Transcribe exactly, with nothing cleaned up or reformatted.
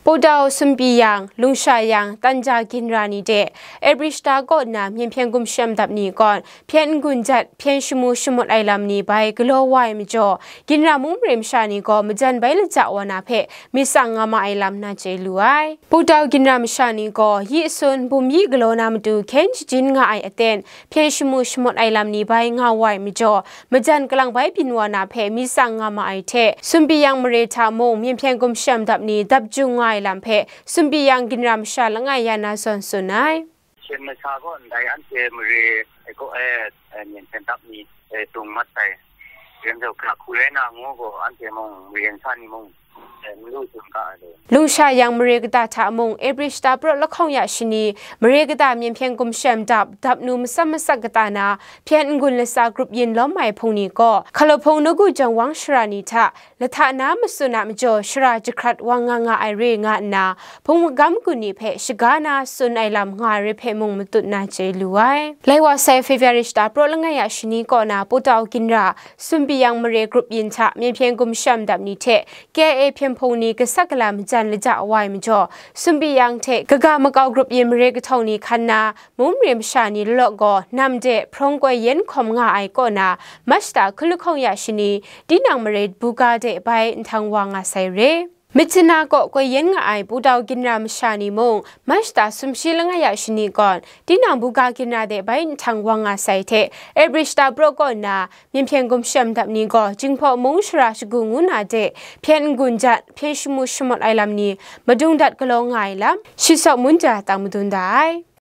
Pudau, Sunpyang, Lungsha Yang, Tanja ginra ni de April shata kaw nna Myen hpyen gumshem dap ni kawn hpyen n-gun jat hpyen shamu shamut ai lam ni bai galaw wa ai majaw, ginra mung mare masha ni gaw majan bai laja wa na hpe myit tsang nga ma ai lam na chye lu ai. Pudau ginra masha ni gaw yi sun, bum yi galaw na matu hkyen shajin nga ai aten, hpyen shamu shamut ai lam ni bai nga wa ai majaw, majan kalang bai byin wa na hpe myit tsang nga ma ai hte, Sunpyang mare hta mung Myen hpyen gumshem dap ni dap jung nga ai lam hpe Sunpyang ginra masha langai ya na zawn tsun ai. Shin masha gaw ndai anhte mare ai kaw e, e, myen hpyen dap ni, e, dung mat sai. Yen jau hkra hku rai na ngu gaw, anhte mung, maren sa ni mung, e, n lu tsun ga ai. Lungsha Yang mare kata hta mung, April shata praw lahkawng ya shani, mare kata Myen hpyen gumshem dap, dap nu matsam matsak kata na, hpyen n-gun latsa grup yin lawm ai hpung ni gaw, Hkalawhpung Nawku Jawng Wang shara ni hta, lahta na matsun a majaw shara jahkrat wa nga nga ai re nga nna, hpung magam gun ni hpe shaga na tsun ai lam nga ai re hpe mung matut na chye lu ai. Lai wa sai February shata praw langai ya shani kaw na Pudau ginra, Sunpyang mare grup yin hta Myen hpyen gumshem dap ni hte K I A hpyen hpung ni kasak kala majan laja wa ai majaw, Sunpyang hte kaga makau grup yin mare kahtawng ni hkan na, mung mare masha ni lawlaw gaw, nam de hprawng koi yen hkawm nga ai kaw na, March shata hkun lahkawng ya shani, tinang mare buga de bai nhtang wa nga sai re. Myitkyina kaw koi yen nga ai Pudau ginra masha ni mung, March shata sumshi langai ya shani kawn, tinang buga ginra de bai nhtang wa nga sai hte, April shata praw kaw nna, Myen hpyen gumshem dap ni gaw, Jinghpaw mung shara shagu ngu na de, hpyen n-gun jat, hpyen shamu shamut ai lam ni, madung dat galaw nga ai lam, Shi Sawk Mun Ja tang madun da ai.